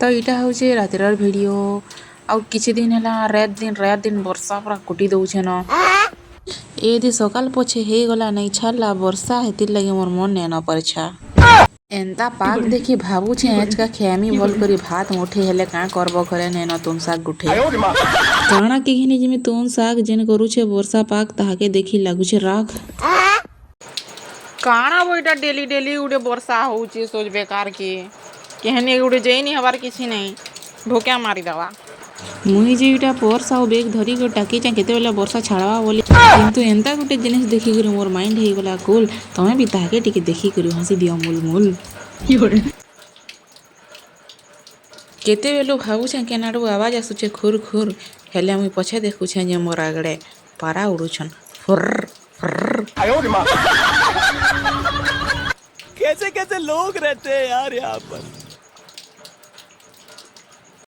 ତ ଏଇଟା ହଉଛେ ରାତିର ଭିଡ଼ିଓ। ଆଉ କିଛି ଦିନ ହେଲା ରାତ ଦିନ ରାତ ଦିନ ବର୍ଷା ପୁରା କୁଟି ଦଉଛେନ। ଏଦି ସକାଳ ପଛେ ହେଇଗଲା, ନାଇଁ ଛାଡ଼ଲା ବର୍ଷା। ହେଥିର୍ ଲାଗି ମୋର୍ ମନ ନେନ ପରିଛା। ଏନ୍ତା ପାଗ ଦେଖି ଭାବୁଛେ ଆଜକା ଖେମି ଭଲ କରି ଭାତ ମୁଠେ। ହେଲେ କାଁ କରବ, ଘରେ ନେନ ତୁନ ଶାଗ ଗୁଠେ। କାଣା କି ଘିନି ଯିମି ତୁନ ଶାଗ? ଯେନ୍ କରୁଛେ ବର୍ଷା ପାଗ, ତାହାକେ ଦେଖି ଲାଗୁଛେ ରାଗ। କାଣା ବୋ ଏଇଟା, ଡେଲି ଡେଲି ଗୋଟେ ବର୍ଷା ହଉଛି ସୋଜ ବେକାର କି। କେହେନି ଗୋଟେ ଯାଇନି ହବାର, କିଛି ନାଇଁ, ଢୋକା ମାରିଦେବା। ମୁଇଁ ଯେ ଏଇଟା ପର୍ସ ଆଉ ବେଗ ଧରିକି ଟାକିଛେଁ କେତେବେଲେ ବର୍ଷା ଛାଡ଼ବା ବୋଲି, କିନ୍ତୁ ଏନ୍ତା ଗୋଟେ ଜିନିଷ ଦେଖିକରି ମୋର ମାଇଣ୍ଡ ହେଇଗଲା କୁଲ। ତମେ ବି ତାହାକେ ଟିକେ ଦେଖିକରି ହସି ଦିଅ ମୁଲ ମୁଲ। କେତେବେଲୁ ଭାବୁଛେଁ କେନ୍ ଆଡ଼ୁ ଆବାଜ ଆସୁଛେ ଖୁର୍ ଖୁର୍। ହେଲେ ମୁଇଁ ପଛେ ଦେଖୁଛେଁ ଯେ ମୋର୍ ଆଗଡ଼େ ପାରା ଉଡ଼ୁଛନ୍ ଫୁର୍ର ଫୁର୍ର। कैसे कैसे लोग रहते हैं यार यहाँ पर।